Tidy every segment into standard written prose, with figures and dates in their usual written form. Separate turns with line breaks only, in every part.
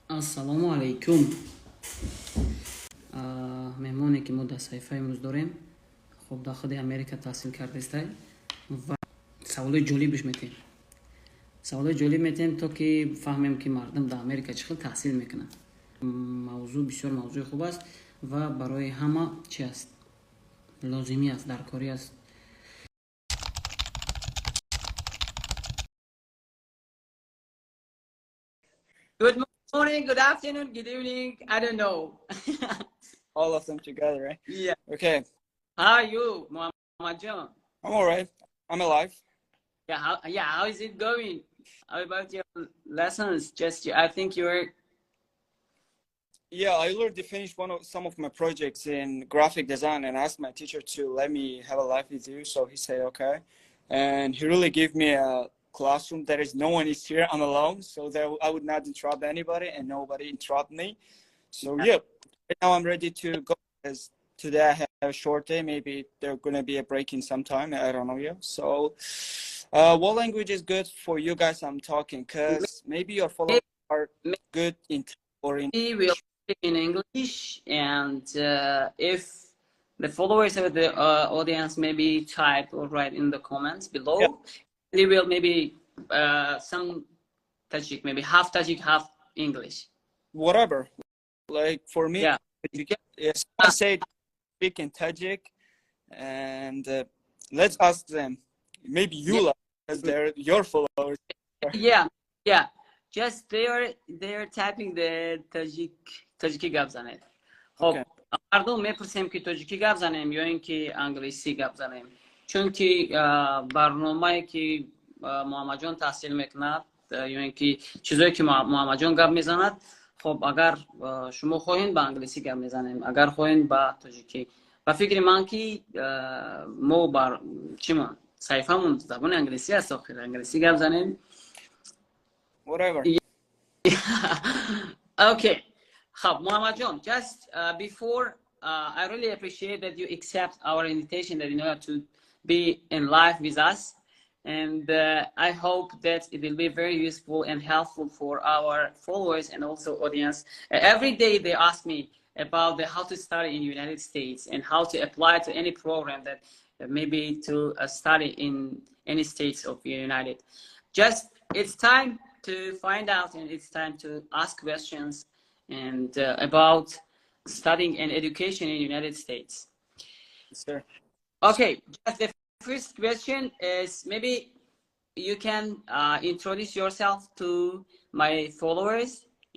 Ассалому алайкум. Меҳмоне, ки мо дар саҳифаи имрӯз дорем, хуб, дар худи Америка таҳсил кардестай ва саволои ҷолибш метем, саволои ҷолиб метем, то ки фаҳмем, ки мардум дар Америка чӣ хел таҳсил мекунанд. Мавзӯъ бисёр мавзӯи хуб аст ва барои ҳама чи аст, лозимӣ аст, даркорӣ аст. Good morning, good afternoon, good evening. I don't know.
All of them together, right?
Yeah.
Okay.
How are you, Muhammad John?
I'm all right. I'm alive.
Yeah. How is it going? How about your lessons? Just, I think you're.
Yeah, I already finished one of some of my projects in graphic design and asked my teacher to let me have a live with you. So he said okay, and he really gave me a classroom. There is no one is here. I'm alone, so there I would not interrupt anybody, and nobody interrupt me. So yeah, right now I'm ready to go because today I have a short day. Maybe there's gonna be a break in some time. I don't know yet. So, what language is good for you guys? I'm talking because maybe your followers are good in or in.
We will speak in English, and if the followers of the audience maybe type or write in the comments below, they will maybe some Tajik, maybe half Tajik, half English.
Whatever. Like for me, yes, I say speak in Tajik, and let's ask them. Maybe you like, because they're your followers.
Yeah. Just they are typing the Tajik, тоҷикӣ гап занед. Хоб, мардум мепурсем, ки тоҷикӣ гап занем ё ин ки англисӣ гап занем, чунки барномае, ки Муҳаммадҷон таҳсил мекунад, ё ин ки чизое, ки Муҳаммадҷон гап мезанад, хоб, агар шумо хоҳед, ба англисӣ гап мезанем, агар хоҳед, ба тоҷикӣ. Ба фикри ман, ки мо бар чимон саҳифамон забони англисӣ аст, охир англисӣ гап занем.
Whatever.
Okay. خب Muhammad John, just before, I really appreciate that you accept our invitation that in order to be in live with us. And I hope that it will be very useful and helpful for our followers and also audience. Every day they ask me about the how to study in United States and how to apply to any program that maybe to study in any states of the United. Just it's time to find out and it's time to ask questions and about studying and education in United States.
Yes, sir.
Okay, just the first question is maybe you can introduce yourself to my followers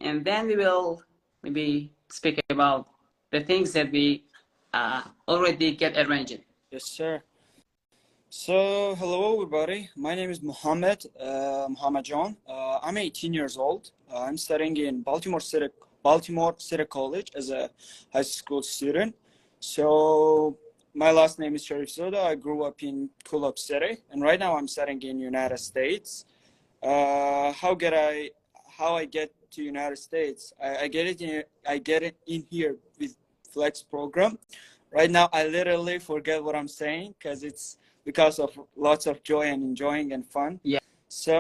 and then we will maybe speak about the things that we already get arranged.
Yes, sir. So, hello, everybody. My name is Muhammad, Muhammad John. I'm 18 years old. I'm studying in Baltimore City College as a high school student. So, my last name is Sharifzoda. I grew up in Kulob City, and right now I'm studying in United States. How I get to United States? I get it in here with Flex program. Right now, I literally forget what I'm saying because it's because of lots of joy and enjoying and fun. So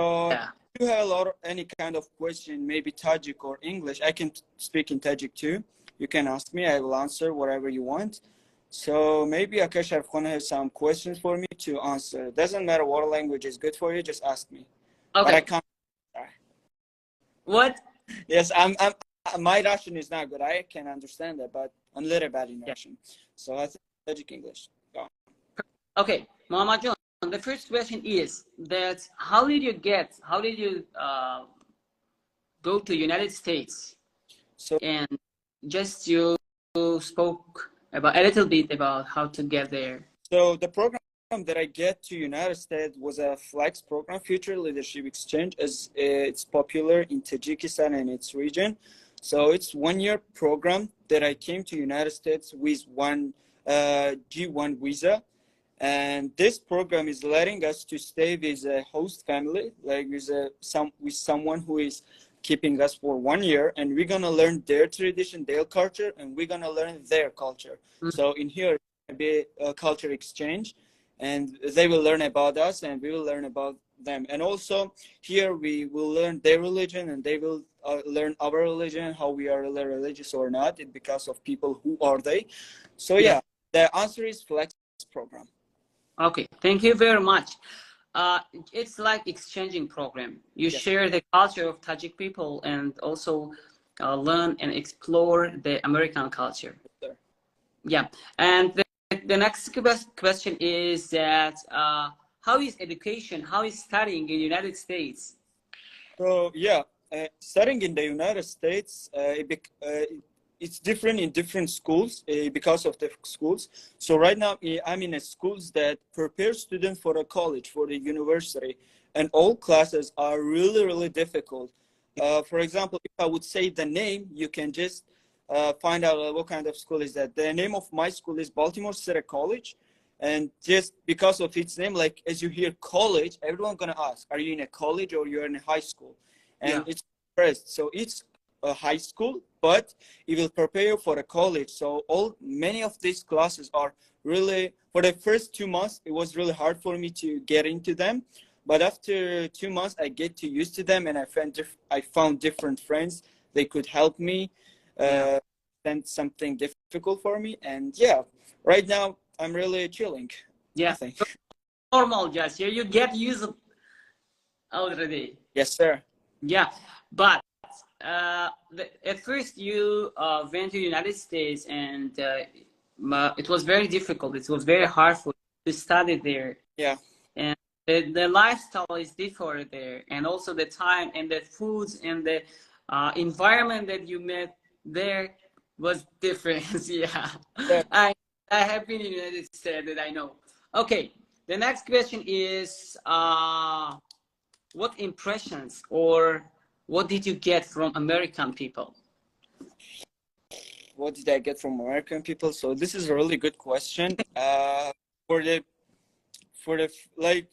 if you have a lot of any kind of question, maybe Tajik or English, I can speak in Tajik too. You can ask me. I will answer whatever you want. So maybe Aka Sharifkhon has some questions for me to answer. Doesn't matter what language is good for you, just ask me. But I can't.
What?
Yes, I'm. My Russian is not good. I can understand that, but I'm a little bad in Russian. So I think Tajik, English. Go on.
Okay, Muhammad John, the first question is that how did you go to United States?
So
And just you spoke about a little bit about how to get there.
So the program that I get to United States was a FLEX program, Future Leadership Exchange, as it's popular in Tajikistan and its region. So it's 1 year program that I came to United States with one G1 visa. And this program is letting us to stay with a host family, like with someone who is keeping us for one year, and we're gonna learn their tradition, their culture, and we're gonna learn their culture. So in here, be a culture exchange, and they will learn about us, and we will learn about them. And also here we will learn their religion and they will learn our religion, how we are really religious or not, it because of people who are they. So yeah, the answer is flex program.
Okay, thank you very much. It's like exchanging program. You share the culture of Tajik people and also learn and explore the American culture.
Sure.
Yeah, and the next question is that how is education, how is studying in the United States?
So yeah, studying in the United States, it's different in different schools because of the schools. So right now I'm in a schools that prepare students for a college, for the university, and all classes are really, really difficult. For example, if I would say the name, you can just find out what kind of school is that. The name of my school is Baltimore City College. And just because of its name, like as you hear college, everyone going to ask, are you in a college or you're in a high school? And it's first. So it's a high school, but it will prepare you for a college. So many of these classes are really, for the first 2 months, it was really hard for me to get into them. But after 2 months, I get to used to them, and I found different friends. They could help me, and something difficult for me. And yeah, right now I'm really chilling.
Yeah.
I think.
Normal, just here you get used already.
Yes, sir.
Yeah, but at first you went to the United States, and it was very difficult. It was very hard for you to study there. And the lifestyle is different there, and also the time and the foods and the environment that you met there was different. Yeah. I have been in the United States, that I know. Okay, the next question is what impressions or what did you get from American people?
What did I get from American people? So this is a really good question. It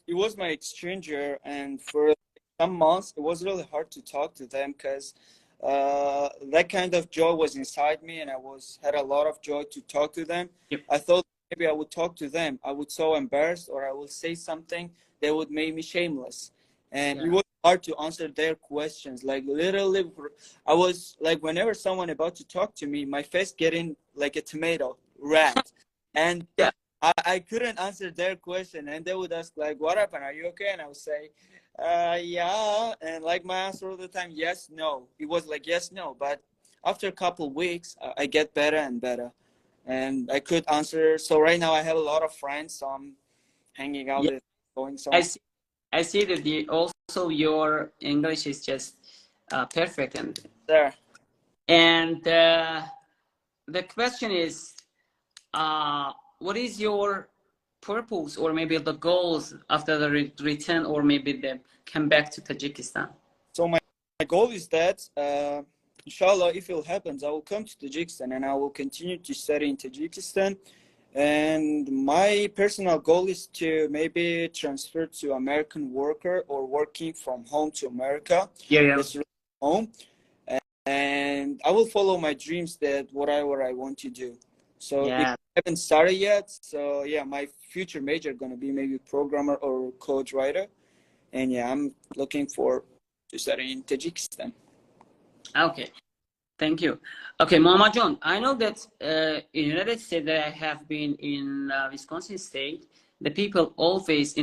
was my exchange year, and for some months it was really hard to talk to them because that kind of joy was inside me, and I was had a lot of joy to talk to them. I thought maybe I would talk to them, I would so embarrassed, or I will say something that would make me shameless. And it was hard to answer their questions. Like literally, I was like, whenever someone about to talk to me, my face getting like a tomato, red. And I couldn't answer their question. And they would ask like, what happened? Are you okay? And I would say, yeah. And my answer all the time, yes, no. It was like, yes, no. But after a couple of weeks, I get better and better. And I could answer. So right now I have a lot of friends. So I'm hanging out with, going somewhere.
I see that also your English is just perfect. And
there.
And the question is what is your purpose or maybe the goals after the return or maybe the come back to Tajikistan?
So my goal is that inshallah, if it happens, I will come to Tajikistan and I will continue to study in Tajikistan. And my personal goal is to maybe transfer to American worker or working from home to America. It's really home. And I will follow my dreams that whatever I want to do. So if I haven't started yet. My future major going to be maybe programmer or code writer. And I'm looking for to study in Tajikistan.
Okay. Thank you. Okay, Muhammad John, I know that in the United States that I have been in Wisconsin State, the people always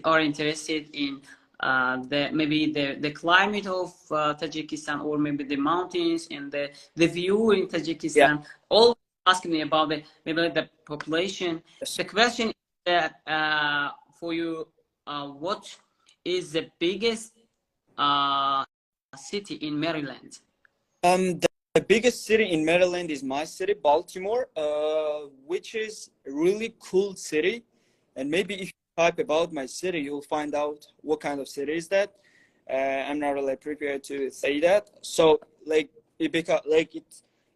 are interested in the maybe the climate of Tajikistan or maybe the mountains and the view in Tajikistan. All asking me about the maybe the population. The question is that for you, what is the biggest city in Maryland?
The biggest city in Maryland is my city, Baltimore, which is a really cool city. And maybe if you type about my city, you'll find out what kind of city is that. I'm not really prepared to say that. So like it because like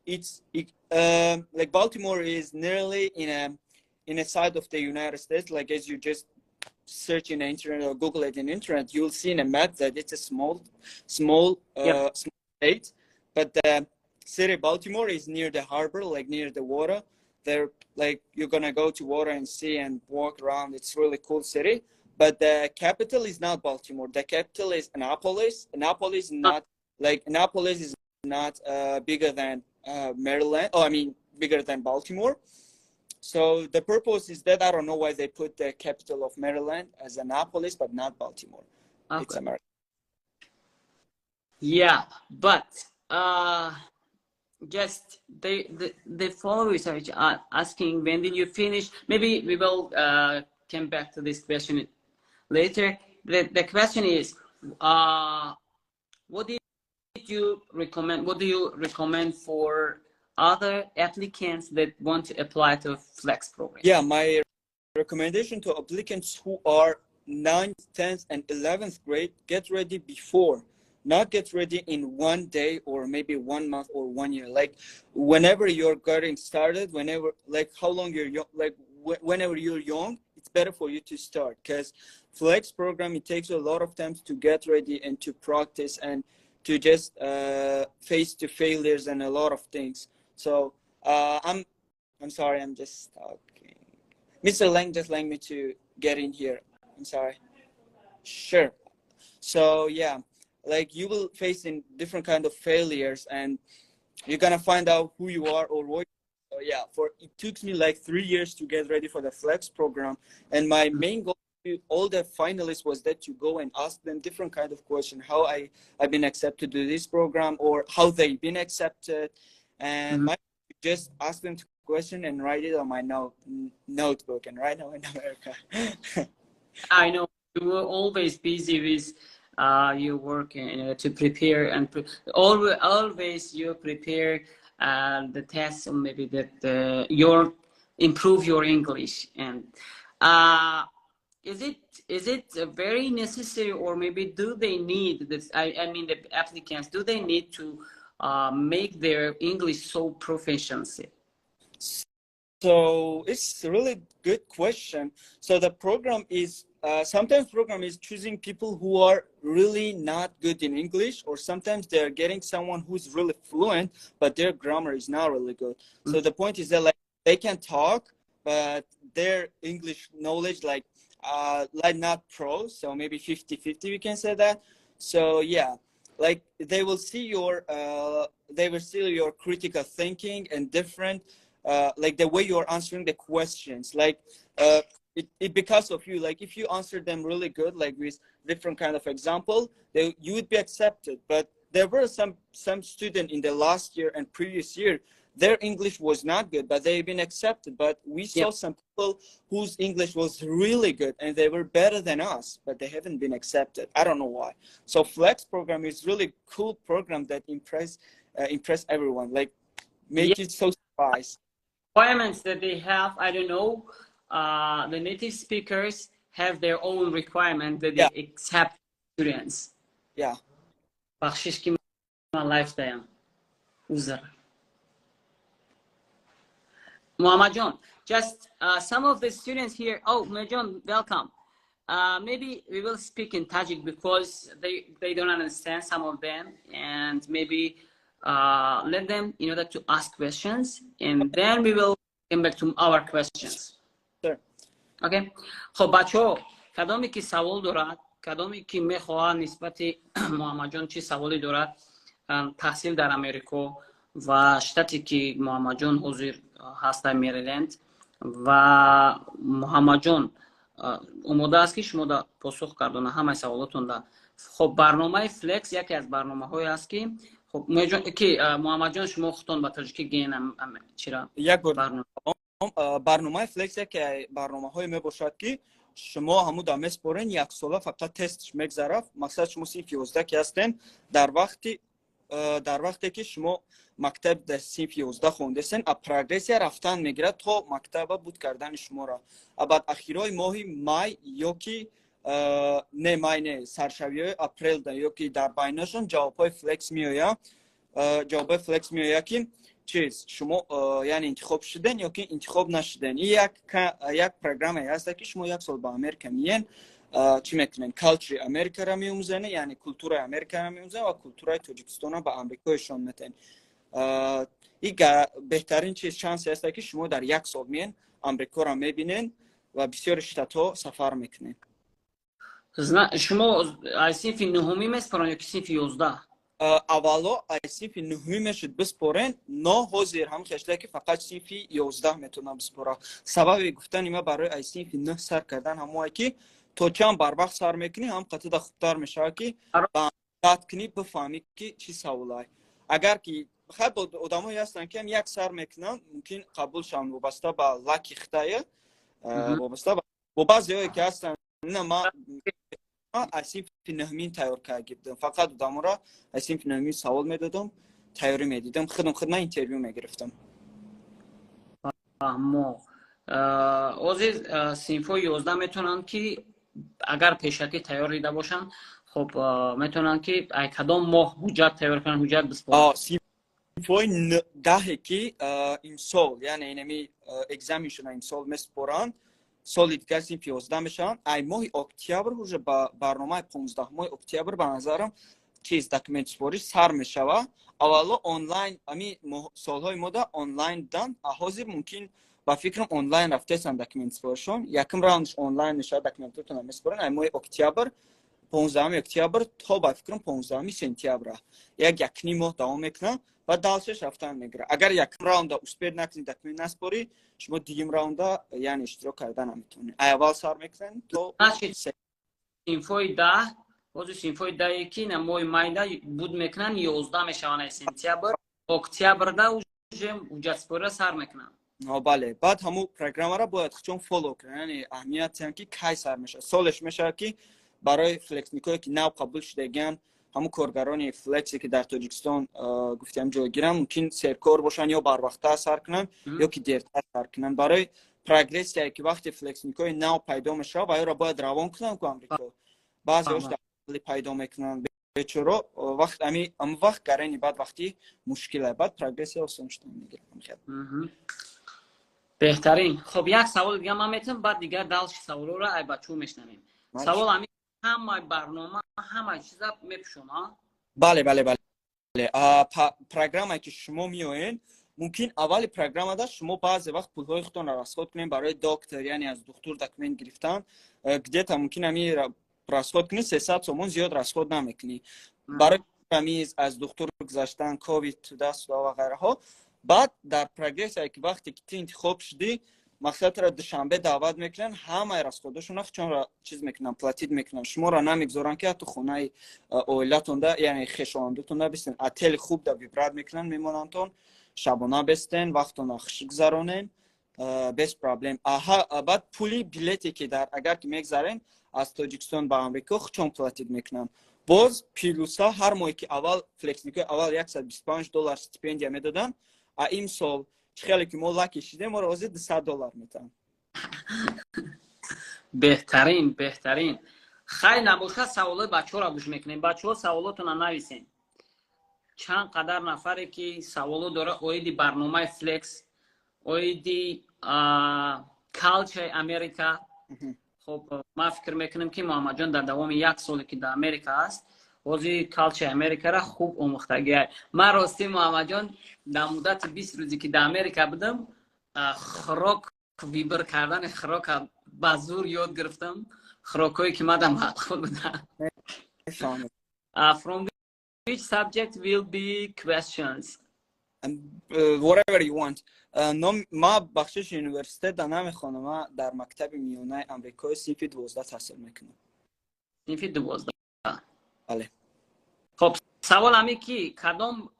it's it like Baltimore is nearly in a side of the United States. Like as you just search in the internet or Google it in the internet, you'll see in a map that it's a small state. But the city Baltimore is near the harbor, like near the water. There, you're going to go to water and see and walk around. It's really cool city. But the capital is not Baltimore. The capital is Annapolis. Annapolis is not like Annapolis is not bigger than Maryland. Oh, I mean, bigger than Baltimore. So the purpose is that I don't know why they put the capital of Maryland as Annapolis, but not Baltimore. It's America.
Yeah, but just the followers are asking, when did you finish? Maybe we will come back to this question later. The question is, what did you recommend? What do you recommend for other applicants that want to apply to Flex program?
Yeah, my recommendation to applicants who are 9th, 10th, and 11th grade, get ready before. Not get ready in one day or maybe one month or one year. Like, whenever you're getting started, whenever, like, how long you're young, like, whenever you're young, it's better for you to start, because Flex program, it takes a lot of time to get ready and to practice and to just face the failures and a lot of things. So I'm sorry, I'm just talking. Mr. Lang just let me to get in here. I'm sorry. Sure. So yeah, like, you will face in different kind of failures and you're gonna find out who you are or what. So yeah, for it took me like 3 years to get ready for the Flex program, and my main goal to all the finalists was that you go and ask them different kind of question, how I've been accepted to this program or how they've been accepted, and my just ask them to question and write it on my notebook. And right now in America.
I know you were always busy with your work and to prepare and always you prepare the test or maybe that your improve your English. And is it very necessary, or maybe do they need this? I mean, the applicants, do they need to make their English so proficiency?
So it's a really good question. So the program is sometimes program is choosing people who are really not good in English, or sometimes they're getting someone who's really fluent, but their grammar is not really good. So the point is that, like, they can talk, but their English knowledge like not pro, so maybe 50-50, we can say that. So yeah, like, they will see your critical thinking and different like the way you're answering the questions, like it because of you, like, if you answer them really good, like with different kind of example, they you would be accepted. But there were some student in the last year and previous year, their English was not good, but they've been accepted. But we saw some people whose English was really good and they were better than us, but they haven't been accepted. I don't know why. So Flex program is really cool program that impress everyone, like make you so surprised.
Requirements that they have, I don't know, the native speakers have their own requirement that they accept students. Бахшиш ки ман live даям, узр. Muhammad, just some of the students here. Oh, Muhammad, welcome. Maybe we will speak in Tajik because they don't understand, some of them, and maybe let them in order to ask questions, and then we will come back to our questions.
Sure.
Okay. خب бачаҳо, кадоме ки савол дорад, кадоме ки мехоҳад нисбати Муҳаммадҷон чӣ саволе дорад, таҳсил дар Америко ва штате ки Муҳаммадҷон ҳозир ҳаст дар Мериленд, ва Муҳаммадҷон омода аст ки шумо да посух гардона ҳамаи саволотонда. Хоб, барномаи Flex яке аз барномаҳое аст ки хоб ки Муҳаммадҷон, шумо худтон ба тоҷикӣ гӯен чира.
Як бор, барномаи Flex яке барномаҳое мебошад, ки шумо ҳамуда меспорен, яксола фақат тестш мегзарад. Мақсад, шумо синфи 11 ки ҳастен, дар вақте ки шумо мактаб дар синфи 11 хондесен, а прогрессия рафтан мегирад то мактаба буд кардани шуморо. А баъд ахирои моҳи май ё ки не, май не, саршавиҳои апрелда ё ки дар байнашон ҷавобҳои Flex меояд. Ҷавобҳои Flex меояд, ки чиз шумо, яъне интихоб шуден ё ки интихоб нашуден. И як программае ҳаста, ки шумо як сол ба Америка миен, чӣ мекунен, culture и Америкаро меомӯзане, яъне культураи Америкаро меомӯзан ва культураи Тоҷикистонро ба Амрикоишон метен. И беҳтарин чиз, шансе ҳаста, ки шумо дар як сол миен, Амрикоро мебинен ва бисёри штатҳо сафар мекунен.
Шумо аз синфи нуҳумӣ меспоранд ё ки синфи 11?
Аввало аз синфи нуҳумӣ мешуд биспорен, но ҳозир ҳам хешле, ки фақат синфи 11 метавонам биспора. Сабаби гуфтани ма барои аз синфи нӯҳ сар кардан ҳамое, ки то чанд барвақт сар мекунӣ, ҳам қатида хубтар мешавад, ки баъд кунӣ, бифаҳмӣ, ки чӣ саволай. Агар ки хай одамое ҳастанд, ки ҳам як сар мекунанд, мумкин қабул шаванд, вобаста ба luck и хитая, вобаста бо баъзеое, ки ҳастанд. На, ма аз синфи нӯҳмин тайёр карда будам. Фақат одаморо аз синфи нӯҳмин савол медодам, тайёрӣ медидам, худам худ ман интервю мегирифтам.
Фаҳмо. Ҳозир синфҳои 11 метавонанд, ки агар пешакӣ тайёр дида бошанд, хуб, метавонанд, ки ай кадом моҳ ҳуҷҷат тайёр кунанд, ҳуҷҷат биспоранд?
Синфҳои даҳе, ки имсол, яъне инами экзамен шуда, имсол месупоранд, соли дигар синфи 11 мешаванд. Ай моҳи октябр уже ба барномаи 15-моҳи октябр, ба назарам, чиз, документсупорӣ сар мешавад. Аввало онлайн, ами солҳои мода онлайн будан, а ҳозир мумкин, ба фикрам, онлайн рафтесанд документсупоришон. Якум раундш онлайн мешавад, документотона месупоранд ай моҳи октябр, 15-уми октябр то, ба фикрам, 15-уми сентябра, як якним моҳ давом мекунад ва дальше ш рафтан мегирад. Агар якум раунда успеть накунӣ, документ наспорӣ, шумо дуюм раунда, яъне, иштирок карда наметавонӣ. Ай аввал сар мекунед то
Синфҳои 10, ҳозир синфҳои даҳе, ки на моҳи майда буд мекунанд, 11 мешаванд ай сентябр, октябрда уже ҳуҷҷатсупориро сар мекунанд.
Бале, баъд ҳамун программаро бояд хучон follow кунанд, яъне аҳамият диҳанд, ки кай сар мешавад. Солеш мешавад, ки барои флексникое, ки нав қабул шудагианд, ҳамун коргарони флексе, ки дар Тоҷикистон, гуфтиам, ҷойгиранд, мумкин серкор бошанд ё барвақттар сар кунанд, ё ки дертар сар кунанд. Барои прогрессияе, ки вақте флексникҳои нав пайдо мешавад, ва ёро бояд равон кунанд ку Амрико. Баъзеош пайдо мекунанд бечоро, вақт ами ам вақт гарени, баъд вақти мушкиле, баъд прогрессия осон шуда мегирад.
Беҳтарин. Хоб, як саволи дига ман метавонам, баъд дигар дальше саволҳоро ай бачаҳо мешнавем. Савол ами: ҳамаи барнома, ҳамаи чиза мепӯшона?
Бале, программае, ки шумо меоед, мумкин аввали программада шумо баъзе вақт пулҳои худтонро расход кунед барои доктор, яъне аз духтур документ гирифтан. Где-то мумкин ами расход кунед, 300 сомон зиёд расход намекунӣ барои ами аз духтур гузаштан, ковид, туда-сюда ва ғайраҳо. Баъд дар прогрессияе, ки вақте ки ту интихоб шудӣ, мақсадро Душанбе даъват мекунанд, ҳамаи расходошона чонро чиз мекунанд, платить мекунанд. Шуморо намегузоранд, ки ҳатто хонаи оилатонда, яъне хешовандотонда бистен. Отели хуб да выбрать мекунанд, мемонандтон, шабона бестен, вақтона хуш гузаронен, без проблем. Баъд пули билете, ки дар агар ки мегзарен аз Тоҷикистон ба Амрико, чон платить мекунанд. Боз плюса, ҳар моҳе, ки аввал флексникои аввал 125 доллар стипендия медоданд, а имсол чӣ хеле ки мо lucky шидем, моро ҳозир 200 доллар метаҳанд.
Беҳтарин, беҳтарин. Хай, набошад, саволои бачаҳоро гӯш мекунем. Бачаҳо, саволотона нависем. Чанд қадар нафаре, ки саволо дора оиди барномаи флекс, оиди culture и Америка. Хоб, ман фикр мекунам, ки Муҳаммадҷон дар давоми як соле, ки дар Америка аст, ҳозир culture и Америкара хуб омӯхтагиа. Ман ростӣ, Муҳаммадҷон, дар муддати 20 рӯзе, ки дар Америка будам, хӯрок, выбор кардани хӯрока ба зур ёд гирифтам, хӯрокҳое, ки мадам маъқул буданд. From which subject will be questions?
Whatever you want. Ма, бахшиши, университет да намехонам, ма дар мактаби миёнаи амрикои синфи 12 таҳсил мекунам.
Синфи 12.
Бале.
Хоб, савол ҳаме, ки кадом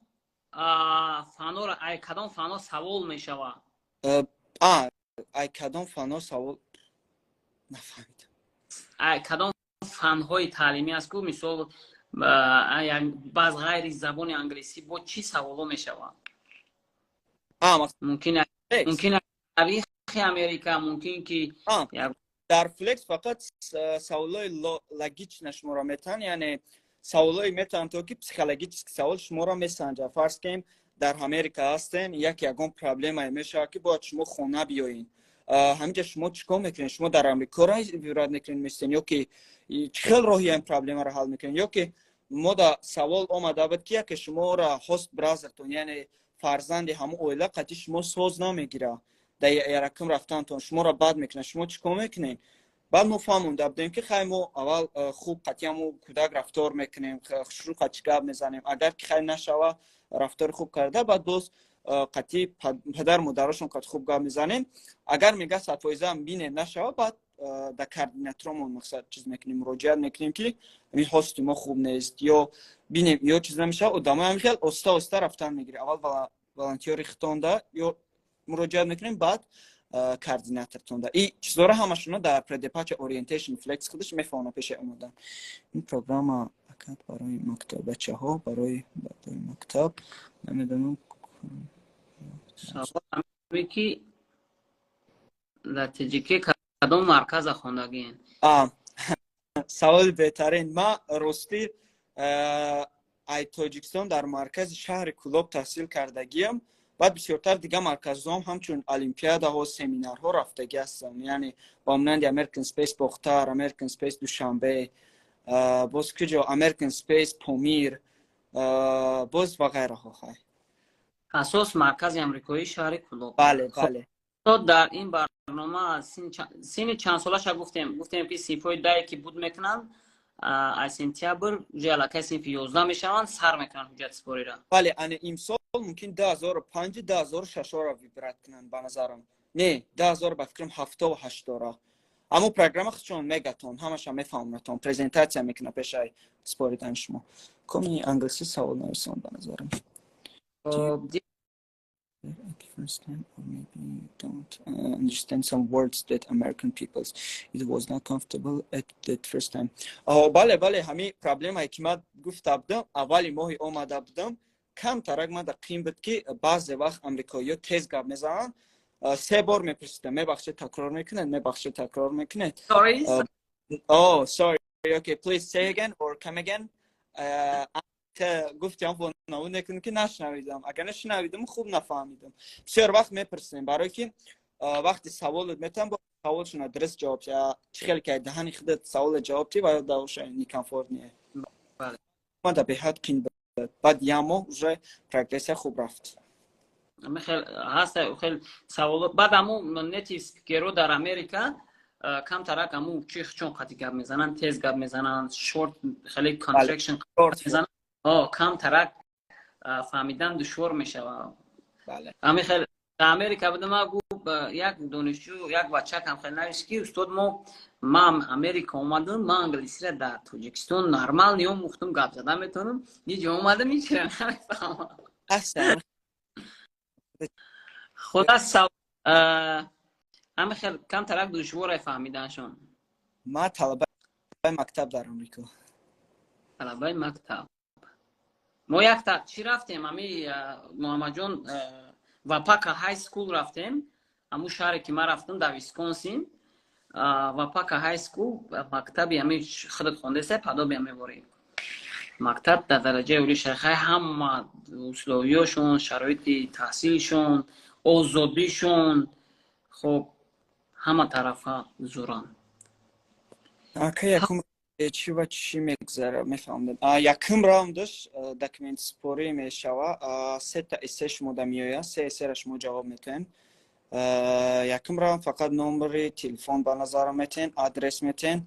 фанҳоро, ай кадом фанҳо савол мешавад?
Ай кадом фанҳо савол, нафаҳмидам.
Ай кадом фанҳои таълимӣ аст ку, мисол, баъз ғайри забони англисӣ бо чӣ саволо мешавад? Мумкин тарихи Америка, мумкин ки
Дар флекс фақат саволҳои логично шуморо метаҳанд, яъне саволҳое метавонанд, то ки психологически савол шуморо месанҷад. Фарз кунем, дар Америка ҳастен, як ягон проблемае мешавад, ки бояд шумо хона биёед. Ҳаминҷа шумо чӣ кор мекунед? Шумо дар Амрико вират мекунед, местен, ё ки чӣ хел роҳи ин проблемаро ҳал мекунед? Ё ки мо да савол омада буд, ки яке шуморо host brother тон, яъне фарзанди ҳамон оила, қатъи шумо соз намегирад, дар яракум рафтантон шуморо бад мекунад, шумо чӣ кор мекунед? Баъд мо фаҳмонда будем, ки хай, мо аввал хуб қатъиаму кӯдак рафтор мекунем, хушрӯ қатъи гап мезанем. Агар ки хай нашава, рафтори хуб карда, баъд боз қатъи падар модарашон қат хуб гап мезанем. Агар мега 100%-ам бинем, нашава, баъд да координаторомон, мақсад, чиз мекунем, муроҷиат мекунем, ки ин host и мо хуб нест ё бинем, ё чиз намешава. Одамои ҳам хел оста оста рафтан мегирӣ. Аввал волонтёри хитонда ё муроҷиат мекунем, баъд координатортонда. И чизҳоро ҳамашона дар pre-departure orientation flex худаш мефаҳмона пеши омодан. Ин программа акад барои мактаб, бачаҳо барои мактаб намедонам.
Ки дар тоҷикӣ кадом марказа хондагиен?
Саволи беҳтарин. Ма ростӣ ай Тоҷикистон дар маркази шаҳри Кӯлоб таҳсил кардагиам. Баъд бисёртар дигар марказҳоам ҳамчун олимпиадаҳо, семинарҳо рафтагӣ ҳастам, яъне ба монанди American Space Бохтар, American Space Душанбе, боз куҷо, American Space Помир, боз ва ғайраҳо, хай.
Асос маркази амрикоӣ шаҳри Кӯлоб.
Бале.
Дар ин барнома синни чанд солаша гуфтем, ки синфҳои 10-е ки буд мекунанд, аз сентябр уже аллакай синфи 11 мешаванд, сар мекунанд ҳуҷҷатсупориро.
Бале, ани имсол мумкин 2005, 2006-ро выбрать кунанд, ба назарам. Не, дуҳазор, ба фикрам, ҳафтову ҳаштора. Аммо программа худшон мегатон, ҳамаша мефаҳмонатон, презентатсия мекуна пешаи споридани шумо. Коми англисӣ савол нависон, ба назарам. First time or maybe you don't understand some words that American peoples, it was not comfortable at that first time. Бале, ҳами проблемае, ки ман гуфта будам, аввали моҳи омада будам, камтарак ман дар қин буд, ки баъзе вақт амрикоиё тез гап мезананд, се бор мепурсидам: «Мебахшед, такрор мекунед? Мебахшед, такрор мекунед?»
Sorry.
Oh, sorry, okay, please say again or come again. Гуфтиам, вонавуд мекунем, ки нашнавидам. Агар нашнавидам, хуб нафаҳмидам. Бисёр вақт мепурсем, барое ки вақти саволот метавон бо саволшона дуруст ҷавоб, чӣ хеле ки даҳани худат саволе ҷавоб ти ва даоша некомфортный. Ман да беҳад қин буд. Баъд як моҳ уже прогрессия хуб рафт.
Хел ҳаста, хел саволот. Баъд аму native speaker о дар Америка камтарак аму чи чун қати гап мезананд, тез гап мезананд, short, хеле contraction мезананд, камтарак фаҳмидан душвор мешавад. Ами хел дар Америка будам, ма гу як донишҷӯ, як бачакам хел навист, ки устод, мо ман Америка омадам, ман англисиро дар Тоҷикистон нормал омӯхтум, гап зада метавонам, иҷо омадам, ҳичра намефаҳмам. Худа ҳами хел камтарак душворе фаҳмиданшон.
Ма талабаи мактаб дар Амрико.
Талабаи мактаб. Мо якта чӣ рафтем, ами Муҳаммадҷон, Waupaca High School рафтем. Ҳамун шаҳре, ки ман рафтам, дар Висконсин, Waupaca High School, мактаби ами худат хондаеста, падоби ами ворӣ мактаб дар дараҷаи олии шайхай, ҳама условия шон, шароити таҳсилшон, озодишон, хоб, ҳама тарафа зуранд.
Ака, якум чӣ ва чӣ мегузара, мефаҳмдем. Якум раундаш документ спорӣ мешава. Сета эссе шумо да меояд, се эссера шумо ҷавоб метоҳем. Якум раунд фақат номери телефон, ба назарам, метен, адрес метен,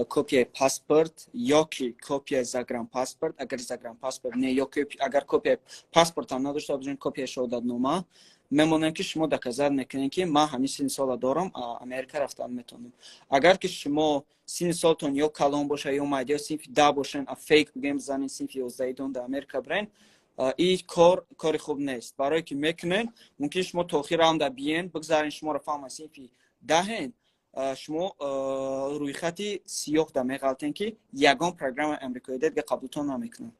копияи паспорт ёки копияи загранпаспорт. Агар загранпаспорт не, ё агар копияи паспортам надошта бошем, копияи шаҳодатнома мемонем, ки шумо доказать мекунем, ки ман ҳамин синни сола дорам, Америка рафтан метавонам. Агар ки шумо синни солтон ё калон боша, ё майда, ё синфи 10 бошен, а фейк бигем, занен синфи 11-дон дар Америка бирен, ин кор кори хуб нест, барое ки мекунен, мумкин шумо то охир раунда биен, бигзарен, шуморо фаҳман синфи 10-ен, шумо рӯйхати сиёҳ да меғалтен, ки ягон программаи амрикоӣ дига қабултон намекунанд.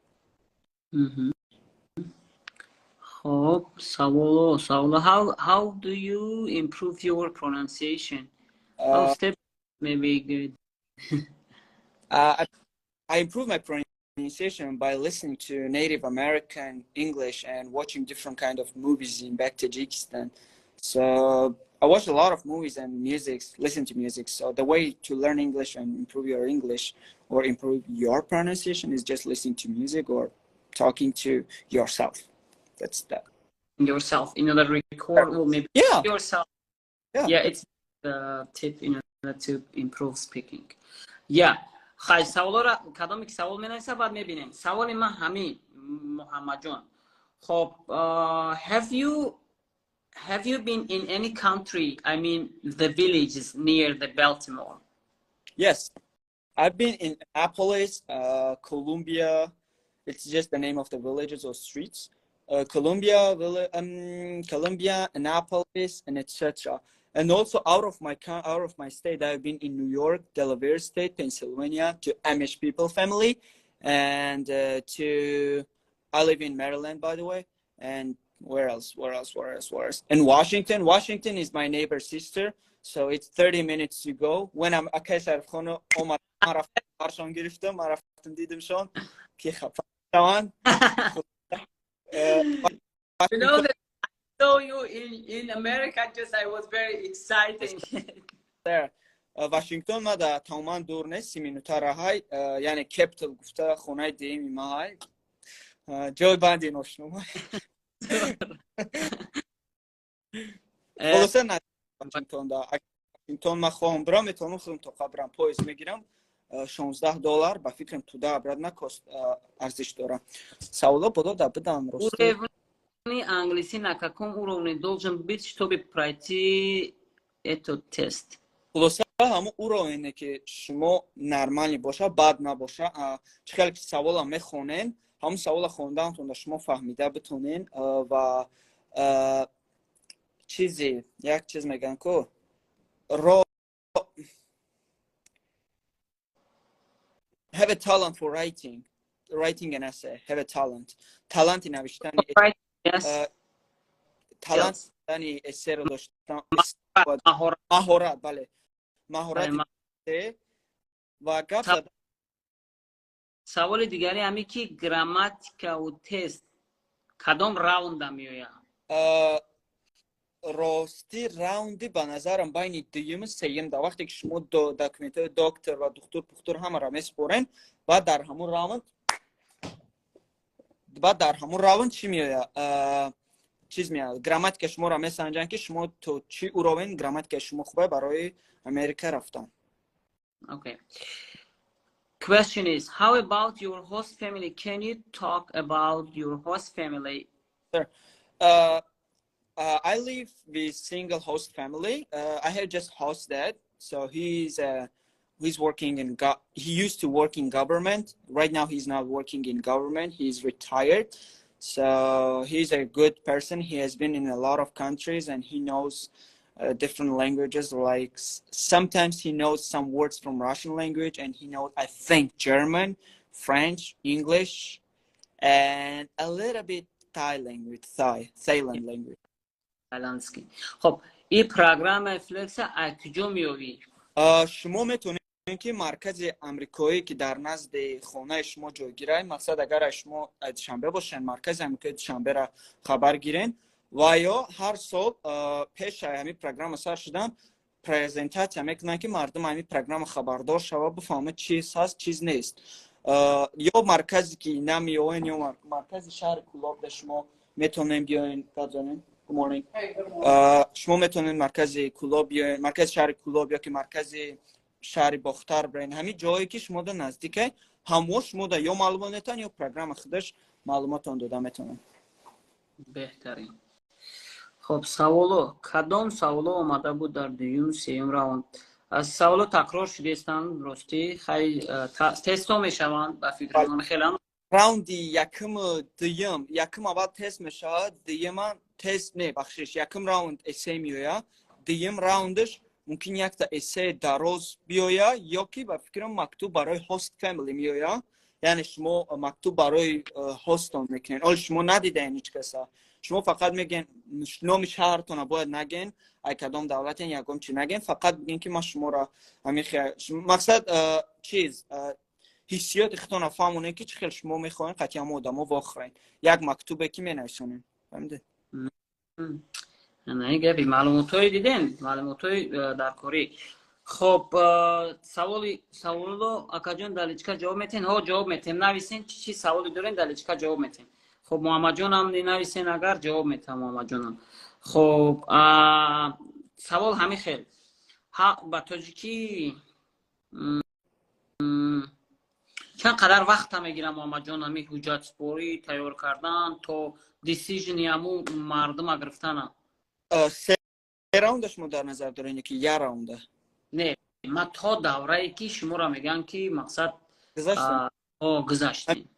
Хоб, саволо. How do you improve your pronunciation? Oh, step maybe good.
I improve my pronunciation by listening to Native American English and watching different kind of movies in back Tajikistan. So I watch a lot of movies and music, listen to music. So the way to learn English and improve your English or improve your pronunciation is just listening to music or talking to yourself. That's that.
Yourself in order to record or maybe yourself.
Yeah.
Yeah, it's the tip in order to improve speaking. Yeah. Хай, саволора кадоме ки савол менависа, баъд мебинем. Саволи ман ҳамин, Муҳаммадҷон. Хоб, have you been in any country, I mean the villages near the Baltimore?
Yes, I've been in Annapolis, Columbia. It's just the name of the villages or streets. Columbia, Columbia, Annapolis, and etc. And also out of my state, I've been in New York, Delaware State, Pennsylvania, to Amish people family, and to I live in Maryland, by the way. And where else? Where else? Where else? Where else? In Washington. Washington is my neighbor's sister, so it's 30 minutes to go. When I'm акай Шарифхоно омад, ман рафтам баршон гирифтам, ман рафтам дидимшон ки хафа шаванд.
You know that I saw you in America, just I was very excited.
There. Вашингтон ма да тамоман дур нест, 30 минута раҳай, яъне capital гуфта хонаи дуюми ма ҳай, ҷои банди ношнома. Хулоса, на Вашингтон да Вашингтон ма хоҳам бирам, метавонам худам тоқа бирам, поезд мегирам, 16 доллар, ба фикрам, туда обратно cost арзиш дора. Саволо бодо да бидам, рости.
Уровни английский на каком уровне должен быть, чтобы пройти этот тест?
Хулоса, ҳамон уровень е ки шумо нормальный боша, бад набоша, чӣ хеле ки савола мехонен, ҳамон савола хондаантон да шумо фаҳмида битонен ва чизи як чиз мегӯянд ку ро have a talent for writing an essay, have a talent, таланти навиштани талант навиштани эссе ро доштан, маҳорат, бале, маҳорати ва гап.
Саволи дигаре ҳаме ки грамматикаву тест кадом раунда меояд?
Ростӣ, раунди ба назарам байни дуюму сеюм да, вақте ки шумо документҳои доктор ва духтур пухтур ҳамаро месупорен, баъд дар ҳамун раунд, баъд дар ҳамун раунд чӣ меояд, чиз меояд, грамматика шуморо месанҷанд, ки шумо то чӣ уровень грамматикаи шумо хубе барои Америка рафтан.
Okay. Question is, how about your host family? Can you talk about your host family?
Sure. I live with single host family. I have just host dad, so he's working in he used to work in government. Right now he's not working in government. He's retired. So he's a good person. He has been in a lot of countries and he knows different languages. Like sometimes he knows some words from Russian language and he knows, I think, German, French, English, and a little bit Thai language, Thailand language.
Тайландский. Хоб, ин программаи FLEX а аз куҷо меёбӣ?
Шумо метавонед ки маркази амрикоӣ, ки дар назди хонаи шумо ҷойгирай, мақсад, агар аз шумо Душанбе бошед, маркази амрикои Душанберо хабар гирен ва ё ҳар сол пеши ҳамин программа сар шудан презентатсия мекунанд, ки мардум ҳамин программа хабардор шава, бифаҳмад чиз ҳаст, чиз нест. Ё марказе ки намеоен, ё маркази шаҳри Кулоб да шумо метавонем биёен, гап занем. Good morning. Шумо метавонед маркази Кулоб биёен, маркази шаҳри Кулоб ё ки маркази шаҳри Бохтар бирен. Ҳамин ҷое ки шумо да наздикай, ҳамо шумо да ё маълумот метавон, ё программа худаш маълумотон дода метавонад.
Беҳтарин. Хоб, саволо, кадом саволо омада буд дар дуюм, сеюм раунд? Саволо такрор шудестанд, ростӣ. Хай, тестҳо мешаванд, ба фикри ман, хелам.
Раунди якуму дуюм, якум аввал тест мешавад, дуюма тест не, бахшиш, якум раунд эссе меояд, дуюм раундаш мумкин якта эссе дароз биёяд ё ки, ба фикрам, мактуб барои host family меояд, яъне шумо мактуб барои host он мекунед. Оли шумо надидаен ҳеҷ каса, шумо фақат мегӯен номи шаҳртона, бояд наген, ай кадом давлатен, ягон чи наген, фақат бигӯен, ки ман шуморо ҳамин мақсад, чиз, ҳиссиёти худтона фаҳмонед, ки чӣ хел шумо мехоҳед қатъи ҳамо одамо вохӯред, як мактубе ки менависонем, фаҳмидед?
Гапи маълумотҳое дидем, маълумотҳои даркорӣ. Хоб, саволи, саволо, акаҷон, дар личка ҷавоб метем. Ҳо, ҷавоб метем. Нависен, чӣ чи саволе дорем, дар личка ҷавоб метем. Хоб, Муҳаммадҷонам нависен, агар ҷавоб метам, Муҳаммадҷонам. Хоб, савол ҳамин хел. Ба тоҷикӣ чанд қадар вақта мегирам, Муҳаммадҷон, ҳами ҳуҷҷатсупорӣ тайёр кардан то decision и ҳаму мардума гирифтана?
Се раунда шумо дар назар доред ки як раунда?
Не, ма то даврае ки шуморо мегӯям, ки мақсад гузаштем.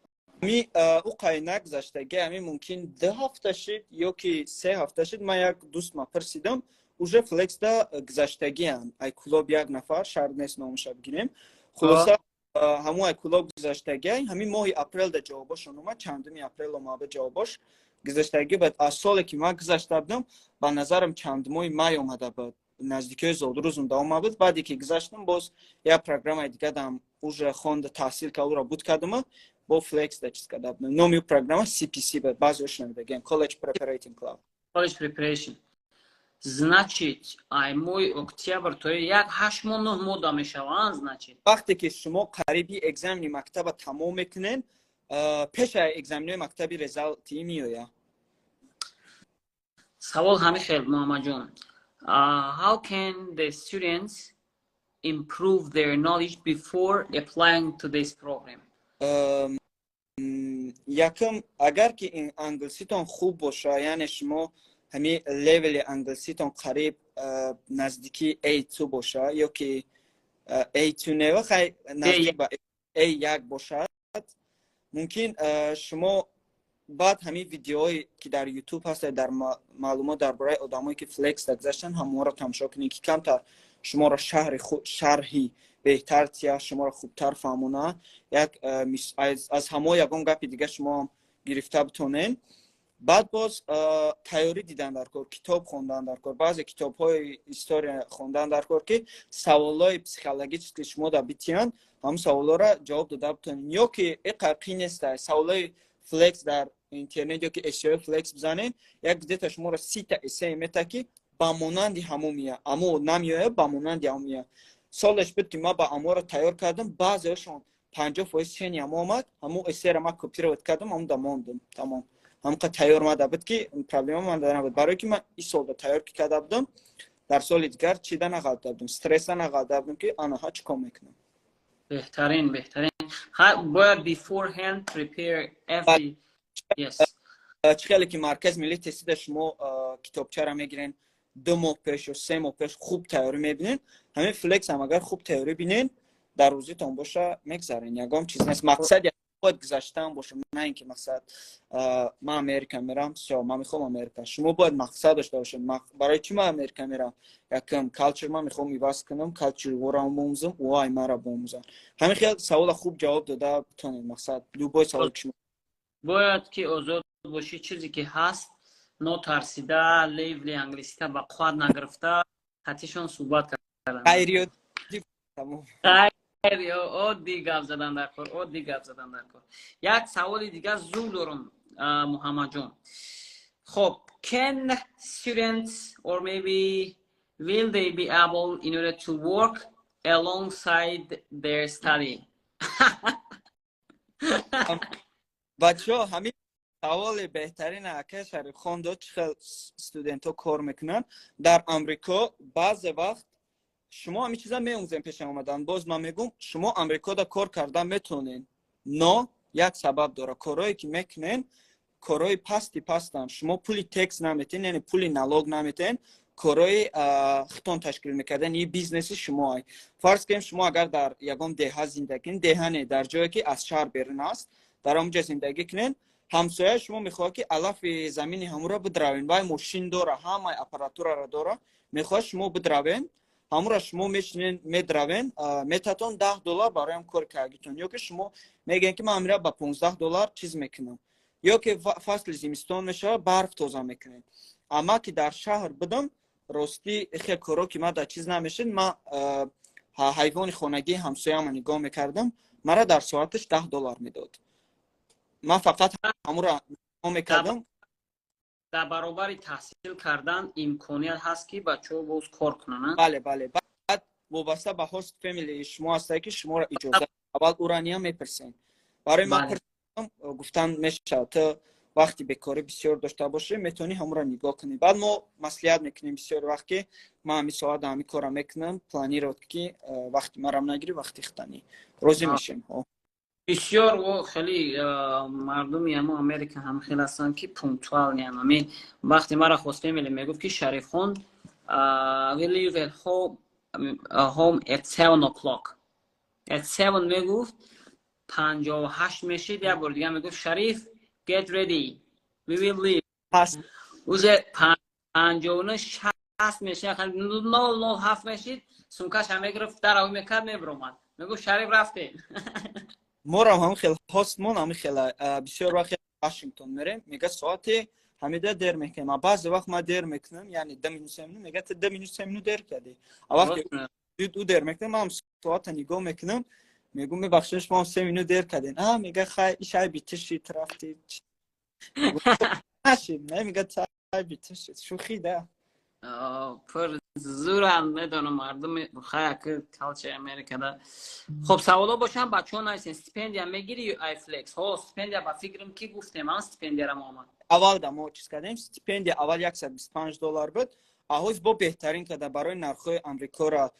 Ами ӯ қай нагузаштаги, ами мумкин 2 ҳафта шид ё ки 3 ҳафта шид. Ман як дӯстма пурсидам, уже FLEX да гузаштагиам, ай Кӯлоб як нафар, шарт нест номаша бигирем. Хулоса, ҳамун ай Кӯлоб гузаштагиай, ҳамин моҳи апрелда ҷавобошон омад, чандуми апрел омада ҷавобош. Гузаштагӣ буд. Аз соле ки ман гузашта будам, ба назарам, чанд моҳи май омада буд, наздикиҳои зодрӯзум да омада буд. Баъде ки гузаштам, боз як программаи дига дам уже хонда, таҳсил кард, ӯро буд кардама, бо FLEX да чиз карда будам. Номи программа CPC буд, баъзеҳо шунавидагиам, College Preparation Club.
College Preparation. Значит, ай моҳи октябр то як 8 моҳ, 9 моҳ да мешаванд, значит.
Вақте ки шумо қариби экзамени мактаба тамом мекунен, пеша экзаменои мактаби result и меояд.
Савол ҳамин хел, Муҳаммадҷон: how can the students improve their knowledge before applying to this program?
Якум, агар ки англиситон хуб боша, яъне шумо ҳамин level и англиситон қариб наздики A2 боша ё ки A2 нева, хай, наздик ба A1 бошад, мумкин шумо баъд ҳамин видеоҳое ки дар Ютуб ҳаста, дар маълумот дар бораи одамое ки FLEX да гузаштанд, ҳамонро тамошо кунед, ки камтар шуморо шарҳи беҳтар тия, шуморо хубтар фаҳмона, як аз ҳамо ягон гапи дига шумо гирифта битонед. Баъд боз тайёрӣ дидан дар кор, китоб хондан дар кор, баъзе китобҳои история хондан дар кор, ки саволҳои психологически шумо да битиянд, ҳамун саволҳоро ҷавоб дода битонед. Ё ки иқа қин неста, саволҳои FLEX дар интернет ё ки essay ои FLEX бизанед, як где-то шуморо 30-та essay мета, ки ба монанди ҳамун мея, амо намеоя, ба монанди ҳамун мея. Солеш буд, ки ман ба аморо тайёр кардам, баъзеҳошон 50% чени ҳамо омад, ҳамун essay ра ман копировать кардам, ҳамун да мондум, тамом. Ҳамқа тайёр омада буд, ки проблема ман набуд, барое ки ман ин солда тайёр ки карда будам, дар соли дигар чида нағалта будам, стресса нағалта будам, ки анаҳа чӣ кор мекунам.
Беҳтарин, беҳтарин. Бояд beforehand prepare every, yes.
Чӣ хеле ки Марказ миллии тестида шумо китобчаро мегирен 2 моҳ пеш ё 3 моҳ пеш, хуб тайёрӣ мебинен, ҳамин FLEX ҳам агар хуб тайёрӣ бинен, дар рӯзитон боша, мегзарен, ягон чиз нест. Мақсад бояд гузаштан боша, на ин ки мақсад ман Америка мерам, всё, ман мехоҳам Америка. Шумо бояд мақсад дошта бошед: барои чӣ ман Америка мерам? Якм, culture ман мехоҳам иваз кунам, culture ӯро бомӯзам, ӯ ай маро бомӯзам. Ҳамин хел савола хуб ҷавоб дода битонед, мақсад любой савол ки шумо
Бояд ки озод бошӣ, чизе ки ҳаст, нотарсида, level и англисита ба қувват нагирифта, хатишон суҳбат кардан.
Ғайриоддӣ, тамом.
Оддӣ гап задан дар кор, оддӣ гап задан дар кор. Як саволи дигар зур дорум, Муҳаммадҷон. Хоб, can students or maybe will they be able in order to work alongside their study?
Бачаҳо, ҳамин саволи беҳтарин ака Шарифхон дод: чӣ хел студентҳо кор мекунанд дар Амрико? Баъзе вақт шумо ҳамин чиза меомӯзем пеша омадан. Боз ман мегӯм, шумо Амрикода кор кардан метавонед, но як сабаб дора: корҳое ки мекунен, корҳои пасти пастанд, шумо пули tax наметен, яъне пули налог наметен. Корҳои хитон ташкил мекардан, и бизнеси шумо. Фарз кунем, шумо агар дар ягон деҳа зиндагӣ кунед, деҳа не, дар ҷое ки аз шаҳр берун аст, дар он ҷо зиндагӣ кунед, ҳамсояи шумо мехоҳад, ки алафи замини ҳамуро бидравен. Вай мошин дора, ҳамаи аппаратураро дора, мехоҳад шумо бидравен ҳамура. Шумо мешинен, медравен, метатон 10 доллар бароям кори кардагитон. Ё ки шумо мегӯен, ки ман амира ба 15 доллар чиз мекунам. Ё ки фасли зимистон мешавад, барф тоза мекунем. Амма ки дар шаҳр будам, ростӣ, хел коро ки ман дар чиз намешид, ман ҳайвони хонагии ҳамсояама нигоҳ мекардам, мара дар соаташ 10 доллар медод, ман фақат ҳамура нигоҳ мекардам.
Дар баробари таҳсил кардан имконият ҳаст, ки бачаҳо боз кор кунанд?
Бале. Баъд вобаста ба host family шумо ҳастае, ки шуморо иҷоза, аввал урания мепурсен. Барои ман пурсидам, гуфтан мешавад, ту Вақти бекорӣ бисёр дошта бошӣ, метавонӣ ҳамонро нигоҳ кунӣ. Баъд мо маслиҳат мекунем бисёр вақт, ки ман ҳамин соат ҳамин корро мекунам, планировать, ки вақти марам нагирӣ, вақти хитанӣ розӣ мешем.
Бисёр хеле мардуми ҳамо Америка ҳам хел ҳастанд, ки пунктуальный ям. Ҳамин вақти мара host family мегуфт, ки Шарифхон, we leave at home at 7 o'clock, at 7 мегуфт, 58 мешид. Як бор дига мегуфт: «Шариф, get ready, we will leave». Уже 59, 60 мешид, 007 мешид, сумкаша мегирифт, дарав мекард, мебиромад, мегуфт: «Шариф, рафтем».
Морам ҳам хел host мон ҳам хела бисёр вақт Вашингтон мерем, мега, соати ҳамида дер мекунем. А баъзе вақт ман дер мекунам, яъне 2 минут, 3 минут. Мега, ту 2 минут, 3 минут дер кардӣ. А вақте ӯ дер мекунам, ман соата нигоҳ мекунам, мегӯм: «Мебахшед, шумо 3 минут дер кардем». А мега, хай, ишай битишид, рафти нашид. Не, мега, тай битишид, шӯхӣ да.
Пур зурам, медонам, мардуми хая ки culture Америкада. Хоб, саволо бошам, бачаҳо нависен. Стипендия мегири ай Flex? Ҳо, стипендия, ба фикрам, ки гуфтем, ан стипендияра, Муҳаммад?
Аввал да мо чиз кардем, стипендия аввал 125 доллар буд, а ҳоз бо беҳтарин карда барои нархҳои Амрикора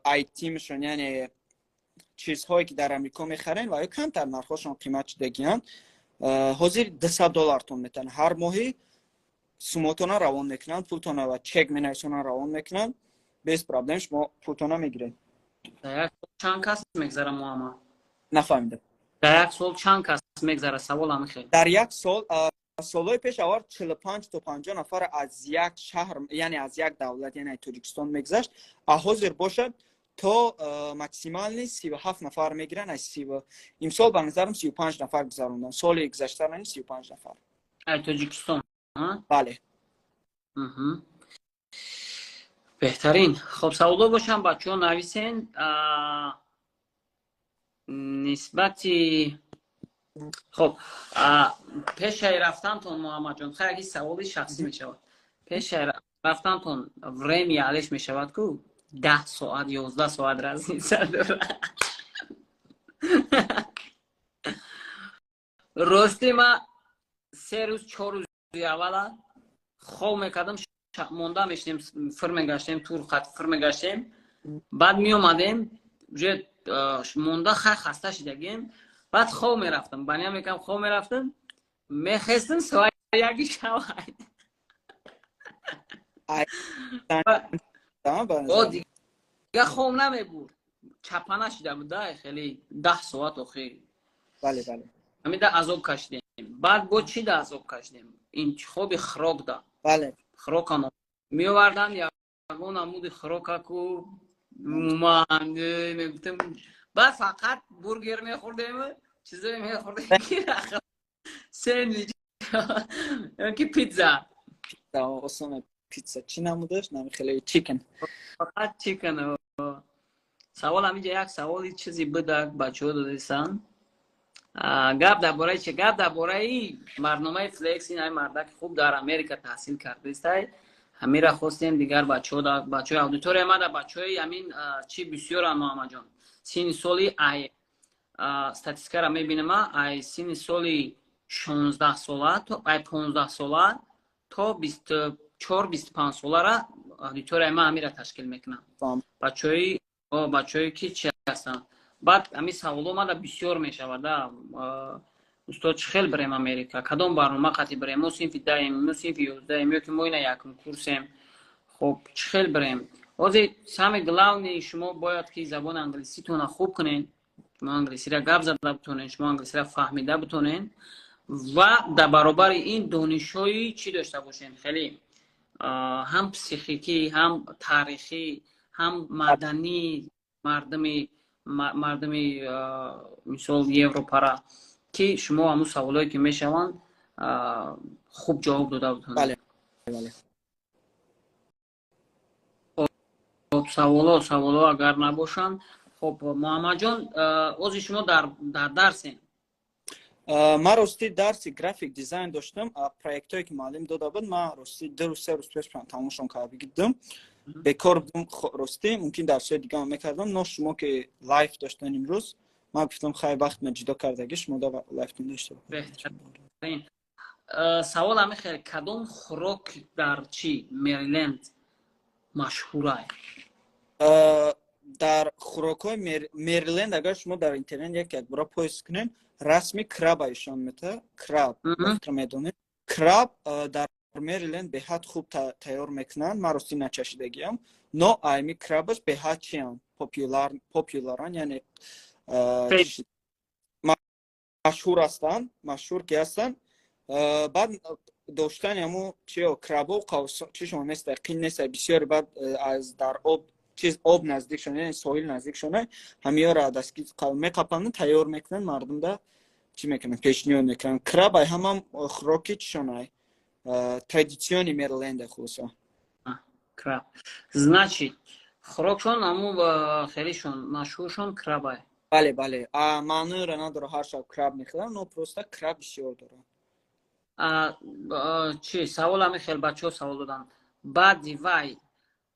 айтимшон, яъне чизҳое ки дар Амрико мехарен ва ё камтар нархҳошон қимат шудагиянд. Ҳозир 200 доллартон метавонад ҳар моҳӣ, сумотона равон мекунанд, пултона ва чек менависонанд, равон мекунанд, без проблем шумо пултона мегиред.
Дар як сол чанд кас мегзара, Муҳаммад?
Нафаҳмидам.
Дар як сол чанд кас мегзара, савол ҳами хел.
Дар як сол, солҳои пеш аввал 45 то 50 нафар аз як шаҳр, яъне аз як давлат, яъне Тоҷикистон мегзашт, а ҳозир бошад то максимальный 37 нафар мегиранд. Аз сив имсол, ба назарам, 35 нафар гузаронданд, соли гузаштарани 35 нафар.
Ай Тоҷикистон?
Бале.
Беҳтарин. Хоб, саволо бошам, бачаҳо нависен. Нисбати хоб, пешаи рафтантон, Муҳаммадҷон, хай, яки саволи шахсӣ мешавад. Пешаи рафтантон время алеш мешавад ку, 10 соат, 11 соат разница дорад. Рости, ма 3 рӯз, 4 рӯзи аввала хоб мекардам, монда мешидем, фир мегаштем, тур хат фир мегаштем, баъд меомадем, уже монда, хай, хаста шидагем, баъд хоб мерафтам, баня мекардам, хоб мерафтам, мехестам, соат 1-и шава. Дига хоб намебурд, чапа нашида буда хеле, 10 соат охир.
Бале, бале.
Ҳамида азоб кашидем. Баъд бо чӣ да азоб кашидем? Интихоби хӯрок да. Хӯрока меовардан, ягон намуди хӯрокаку умуман мегуфтем, баъд фақат бургер мехӯрдем, чизое мехӯрдем, сендвич ки пицца.
Осона пицца чӣ намудаш, нами хеле chicken.
Фақат chicken. Савол ҳаминҷа, як саволи чизи буда, бачаҳо додисан. Гап дар бораи чи? Гап дар бораи барномаи Flex. Ин ай мардаки хуб дар Америка таҳсил кардистай, ҳамира хостем дигар бачаҳо, бачаҳои аудитория мада, бачаҳои ҳамин чи бисёранд, Муҳаммадҷон. Синни соли ай статистикара мебинема, ай синни соли 16 сола то ай 15 сола то 24, 25 солара аудиторияи ма ҳамира ташкил мекунад. Бачаҳое ки чи ҳастанд. Баъд ҳамин саволо мада бисёр мешавад: «Устод, чӣ хел бирем Америка? Кадом барнома қати бирем? Мо синфи 10-ем, мо синфи 11-ем, ё ки мо ина якум курсем. Хоб, чӣ хел бирем?» Ҳозир самый главный, шумо бояд ки забони англиситона хуб кунед, шумо англисиро гап зада бутонед, шумо англисиро фаҳмида бутонед ва дар баробари ин донишҳои чӣ дошта бошед, хеле ҳам психикӣ, ҳам таърихӣ, ҳам маданӣ, мардуми мисол Европара, ки шумо ҳамун саволое ки мешаванд, хуб ҷавоб дода бутонед. Хоб, саволо агар набошанд, хоб, Муҳаммадҷон, ози шумо дар дарсем?
Ман рости дарси graphic design доштам. Проектҳое ки муаллим дода буд, ман рости 2 рӯз, 3 рӯз пеш тамомшон карда гиддам, бекор будам. Ростӣ, мумкин дарсҳои дигаам мекардам, но шумо ки live доштан имрӯз, ман гуфтам, хай, вақт ма ҷудо кардаги шумо да live тон дошта.
Савол ҳамин хел: кадом хӯрок дар чӣ Мериленд машҳурай?
Дар хӯрокҳои Мериленд, агар шумо дар интернет як бора поиск кунед, расми краб а ишон мета. Краб фикр медонед, краб дар Мериленд беҳад хуб тайёр мекунанд. Ман ростӣ начашидагиам, но айми краб аш беҳад чиам, популяран, яъне машҳур ҳастанд. Машҳур ки ҳастанд, баъд доштани ҳамо чио, крабо чишон неста, қин неста бисёре. Баъд аз дар об чиз, об наздикшон, яъне соҳил наздикшона, ҳамиёра дастги меқапанд, тайёр мекунанд, мардумда чӣ мекунанд, пешниҳод мекунанд. Краб ай ҳамам хӯроки чишонай, традиционный Мериленда, хулоса.
Краб, значит, хӯрокшон ҳамун хелишон машҳуршон краб ай.
Бале, маъноеро надора, ҳар шаб краб мехӯрам, но просто краб бисёр дорам.
Чи савол ҳамин хел, бачаҳо савол доданд: баъди вай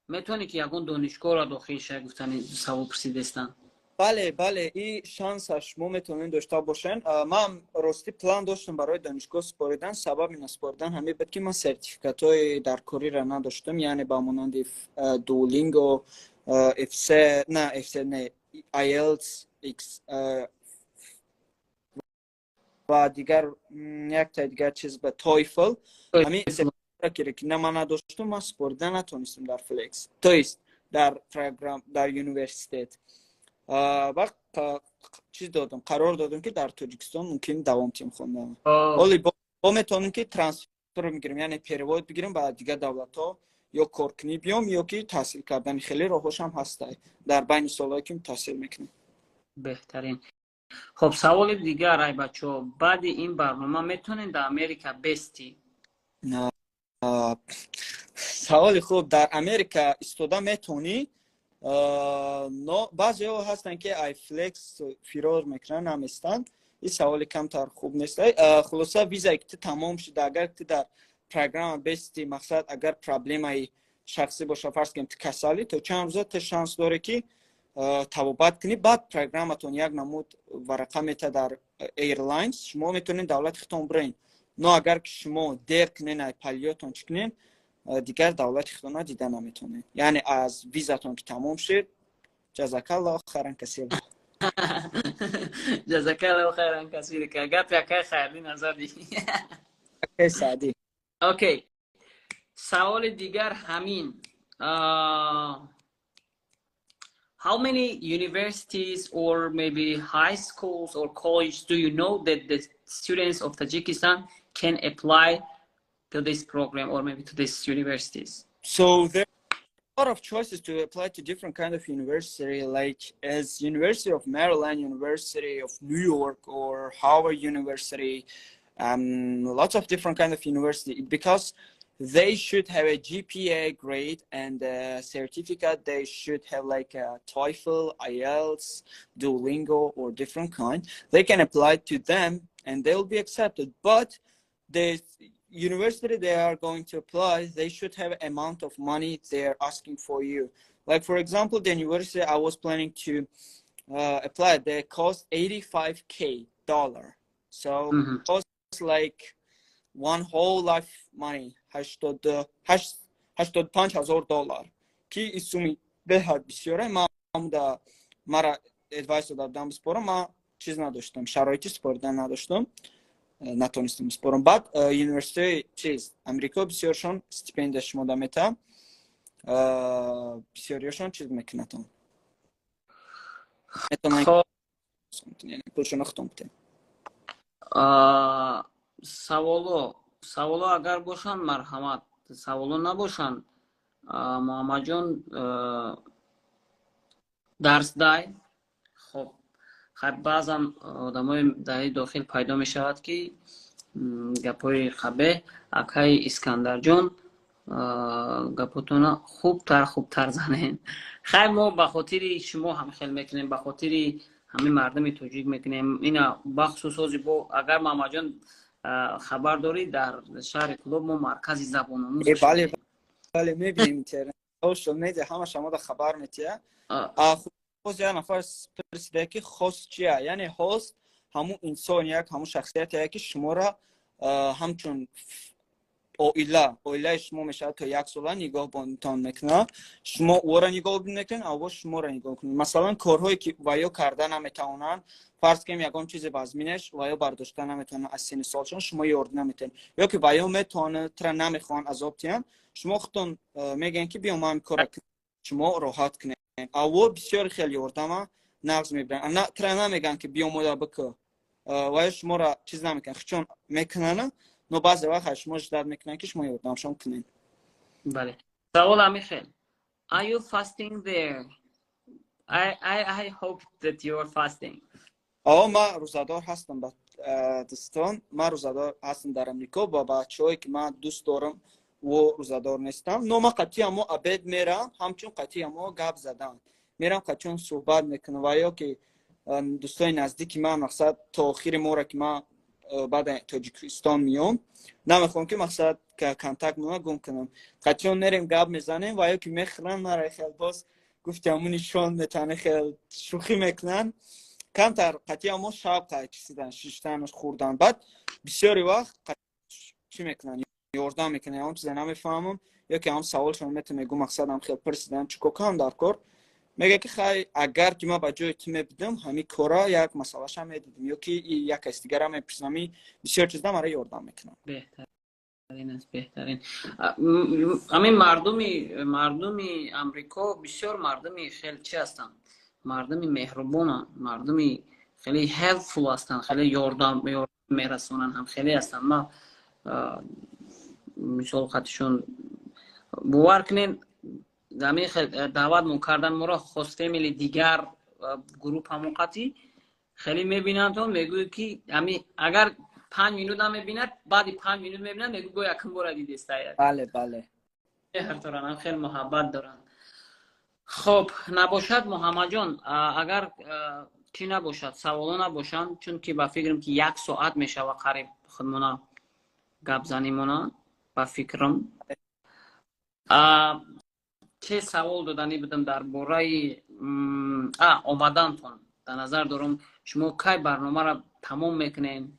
метавонӣ ки ягон донишгоҳро дохил шавӣ, гуфтани савол пурсидестанд.
Бале, и шанса шумо метавонед дошта бошед. Ман ростӣ план доштам барои донишгоҳ супоридан. Сабаби насупоридан ҳамин буд, ки ман сертификатҳои даркориро надоштам, яъне ба монанди Duolingo, fc на, fc не, IELTS ва дигар якта дигар чиз ба TOEFL. Ҳамин ки на, ман надоштам, ман супорида натонистам дар Flex, то есть дар программ дар университет. Вақт чиз додам, қарор додам, ки дар Тоҷикистон мумкин давом тиҳем хондан. Оли бо метавонем, ки трансфер бигирем, яъне перевод бигирем ба дигар давлатҳо, ё коркунӣ биём, ё ки таҳсил кардани. Хеле роҳҳошам ҳастай дар байни солҳое, ки таҳсил мекунем.
Беҳтарин. Хоб, саволи дигар, ай бачаҳо: баъди ин барнома метавонед дар Америка бестӣ?
Саволи хуб. Дар Америка истода метавонӣ, но баъзеҳо ҳастанд, ки ай Flex фирор мекунанд, наместанд. Ин саволи камтар хуб нест. Хулоса, визае ки ту тамом шуда, агар ту дар программа бести, мақсад, агар проблемаи шахсӣ боша, фарз кунем, ту касалӣ, то чанд рӯза ту шанс дорӣ, ки табобат кунӣ. Баъд программатон як намуд варақа мета дар airlines, шумо метавонед давлати худтон бирен. Но агар ки шумо дер кунен, ай палиётон чӣ кунен, дигар давлати худона дида наметавонед. Яъне аз визатон ки тамом шуд, ҷазакаллоҳ хайран касира.
Ҷазакаллоҳ хайран касира, гапи акай Хайрли назади.
Акай Саъдӣ.
Окей, саволи дигар ҳамин: how many universities or maybe high schools or college do you know that the students of Tajikistan can apply to this program or maybe to these universities?
So there are a lot of choices to apply to different kind of university, like as University of Maryland, University of New York, or Harvard University. Lots of different kind of university, because they should have a GPA grade and a certificate. They should have like a TOEFL, IELTS, Duolingo, or different kind. They can apply to them and they'll be accepted. But the university they are going to apply, they should have amount of money they're asking for you. Like, for example, the university I was planning to apply, they cost 85K dollar. So cost like one whole life money, 85 ҳазор доллар, ки ин суми беҳад бисёре. Ман да мара advice дода будам биспорам, ман чиз надоштам, шароити супоридан надоштам, натонистам биспорам. Баъд университети чиз Амрико бисёршон стипендия шумо да мета, бисёриёшон чиз мекунатон, метавонанд пулшоно худтон бутем.
Саволо агар бошанд, марҳамат. Саволо набошанд, Муҳаммадҷон дарс дай. Хоб, хай, баъзан одамои дар дохил пайдо мешавад, ки гапҳои қабеҳ. Акаи Искандарҷон, гапотона хубтар занем. Хай, мо ба хотири шумо ҳам хел мекунем, ба хотири ҳамин мардуми тоҷик мекунем ина. Бахусус ҳози бо агар, Муҳаммадҷон, хабар дорӣ, дар шаҳри Кӯлоб мо маркази забономӯз.
Бале, мебинем, интернет, social media, ҳамаш омода хабар метиҳа. Боз як нафар пурсида, ки host чия. Яъне host ҳамун инсон, як ҳамун шахсияте, ки шуморо Ҳамчун оила, оилаи шумо мешавад, то як сола нигоҳбонтон мекунад. Шумо ӯро нигоҳ мекунед, аво шуморо нигоҳ кунед. Масалан, корҳое ки ва ё карда наметавонанд, фарз кунем, ягон чизе вазминеш ва ё бардошта наметавонанд аз синни солшон, шумо ёрдӣ наметавонед, ё ки ва ё метавонад, тра намехоҳанд азоб диҳанд, шумо худтон мегӯед, ки биё, ман кора, шумо роҳат кунед. Аво бисёр хеле ёрдама нағз мебиранд. Тра намегӯянд, ки биё, мода бикӯ, ва ё шуморо чиз намекунанд, хучон мекунанд, но баъзе вақт шумо ждать мекунанд, ки шумо ёрдамшон кунед.
Бале, савол ҳамин хел: Are you fasting there? I hope that you are fasting.
О, ман рӯзадор ҳастам, дӯстон. Ман рӯзадор ҳастам дар Амрико ва бачаҳое, ки ман дӯст дорам, во рӯзадор нестам. Но ман қатъи амо обед мерам, ҳамчун қатъи амо гап задан мерам, қатъион суҳбат мекунам. Ва ё ки дӯстони наздики ман, мақсад, то охири моро, ки ман баъд Тоҷикистон меом, намехоҳам, ки, мақсад, контакт мона гум кунам. Қатъион мерем, гап мезанем ва ё ки мехӯрам, мара хел боз гуфти ҳамун нишон метане, хел шӯхӣ мекунанд камтар. Қатъи мо шавқа чизидан, шиштан, хӯрдан. Баъд бисёри вақт чӣ мекунанд? Ёрдам мекунанд. Он чизе намефаҳмам ё ки ҳам саволшон метам, мегӯ, мақсадам хел пурсидан, чӣ кор кунам дар кор, мега, ки хай, агар ки ман ба ҷои ту мебудам, ҳамин кора як масъалаша медидим, ё ки як каси дигара мепурсидам. Бисёр чизда мара ёрдам мекунам.
Беҳтарин аст, беҳтарин. Ҳамин мардуми Амрико бисёр мардуми хел чи ҳастанд, мардуми меҳрубонанд, мардуми хеле helpful ҳастанд, хеле ёрдам мерасонанд, ҳам хеле ҳастанд. Ма мисол қатишон, бовар кунед, ҳамин даъватмон кардан моро host family, дигар группамон қатӣ хеле мебинанд, то мегӯяд, ки ҳами агар 5 минут ҳам мебинад, баъди 5 минут мебинад, мегӯ, го якум бора дидеста.
Бале, бале.
Меҳр доранд, хеле муҳаббат доранд. Хоб, набошад, Муҳаммадҷон, агар чӣ набошад, саволо набошанд, чунки ба фикрам, ки як соат мешава қариб худмона гап занимона. Ба фикрам, чӣ савол доданӣ будам дар бораи омадантон. Дар назар дорам, шумо кай барномаро тамом мекунем?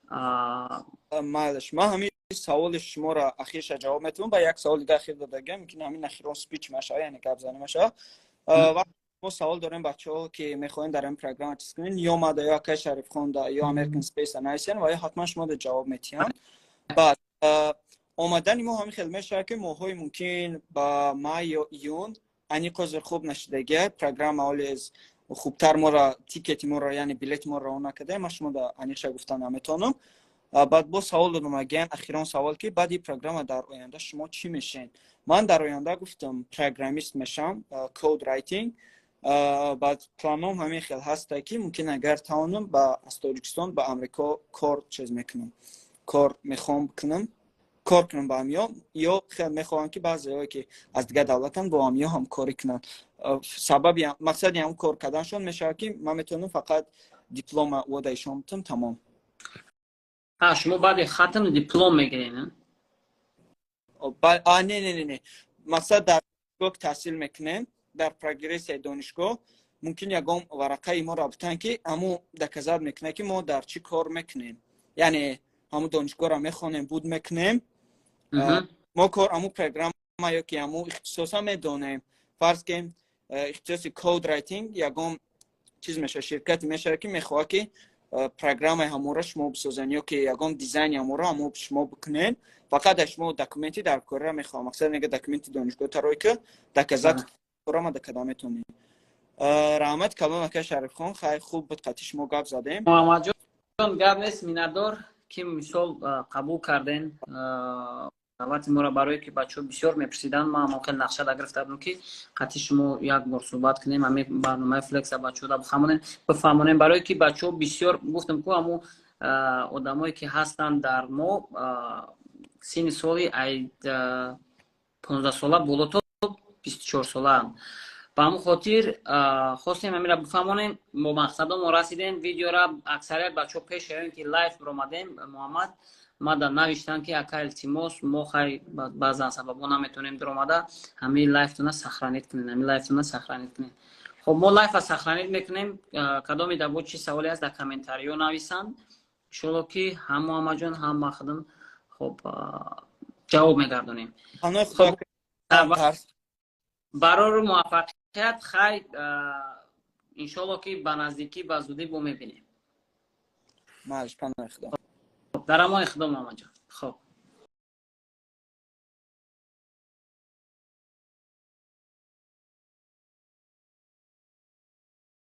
Майлаш, ман ҳамин саволи шуморо ахирша ҷавоб метавонам. Ба як саволи дига ахир додагиам, мумкин ҳамин ахирон speech машава, яъне гапзанӣ машава. Вақт мо савол дорем, бачаҳо, ки мехоҳем дар ин программа чиз кунем, ё мада, ё акай Шарифхонда, ё American Space нависен ва ё ҳатман шумо да ҷавоб метиҳанд. Баъд омадани мо ҳамин хел мешавад, ки моҳҳои мумкин ба май ё июн. Аниқ ҳозир хуб нашидагия программа, олез хубтар моро тикети моро, яъне билети моро равон накардаем. Ман шумо да аниқша гуфта наметавонам. Баъд боз савол додам, аген ахирон савол, ки баъди программа дар оянда шумо чӣ мешен? Ман дар оянда гуфтам, программист мешам, code writing. Баъд планом ҳамин хел ҳаста, ки мумкин, агар тавонам, ба аз Тоҷикистон ба Амрико кор чиз мекунам, кор мехоҳам кунам, кор кунам ба ҳамиё, ё хел мехоҳам, ки баъзеҳое, ки аз дигар давлатанд, бо ҳамиё ҳамкорӣ кунанд. Сабаби, мақсади ҳам кор карданшон мешавад, ки ман метавонам фақат диплома вода ишон бутам, тамом.
Шумо баъди хатм диплом мегиред?
Не, не, не, не, мақсад, дар донишгоҳ таҳсил мекунем, дар прогрессияи донишгоҳ мумкин ягон варақаи моро бутан, ки ҳамун доказать мекунад, ки мо дар чӣ кор мекунем, яъне ҳамун донишгоҳро мехонем, буд мекунем, мо кор ҳамун программа ё ки ҳамун ихтисоса медонем. Фарз кунем, ихтисоси code writing, ягон чиз мешавад, ширкате мешавад, ки мехоҳад, ки программаи ҳамонро шумо бисозен ё ки ягон дизайни ҳамонро ҳамо шумо бикунен. Фақат аз шумо документи дар корра мехоҳам. Мақсад, мега, документи донишгоҳ тарой, ки доказать корама да када метавонем. Раҳмат калон, ака Шарифхон, хай, хуб буд, қатъи шумо гап задем.
Муҳаммадҷон, гап нест, миннатдор, ки мисол қабул карден даъвати моро, барое ки бачаҳо бисёр мепурсиданд. Ман ҳамон хел нақша гирифта будам, ки қатъи шумо як бор суҳбат кунем, ҳамин барномаи flex а бачаҳо бифаҳмонем, бифаҳмонем, барое ки бачаҳо бисёр, гуфтам ку, ҳамун одамое, ки ҳастанд дар мо, синни соли ай 15 сола боло то 24 солаанд. Ба ҳамон хотир хостем ҳаминро бифаҳмонем. Бо мақсадо мо расидем. Видеора аксарият бачаҳо пеш ки live биромадем, Муҳаммад мада навиштанд, ки ака, илтимос, мо хай баъзан сабабҳо наметавонем диромада, ҳамин live туна сохранить кунем, ҳамин live туна сохранить кунем. Хоб, мо live а сохранить мекунем. Кадоми дабо чӣ саволе аст, дар комментариё нависанд. Иншолло, ки ҳам Муҳаммадҷон, ҳам ма худам хоб ҷавоб мегардонем. Барору муваффақият. Хай, иншолло, ки ба наздикӣ, ба зудӣ бо мебинем.
Малиш, паноҳи Худо.
Дар амони Худо, Муҳаммадҷон, хоб.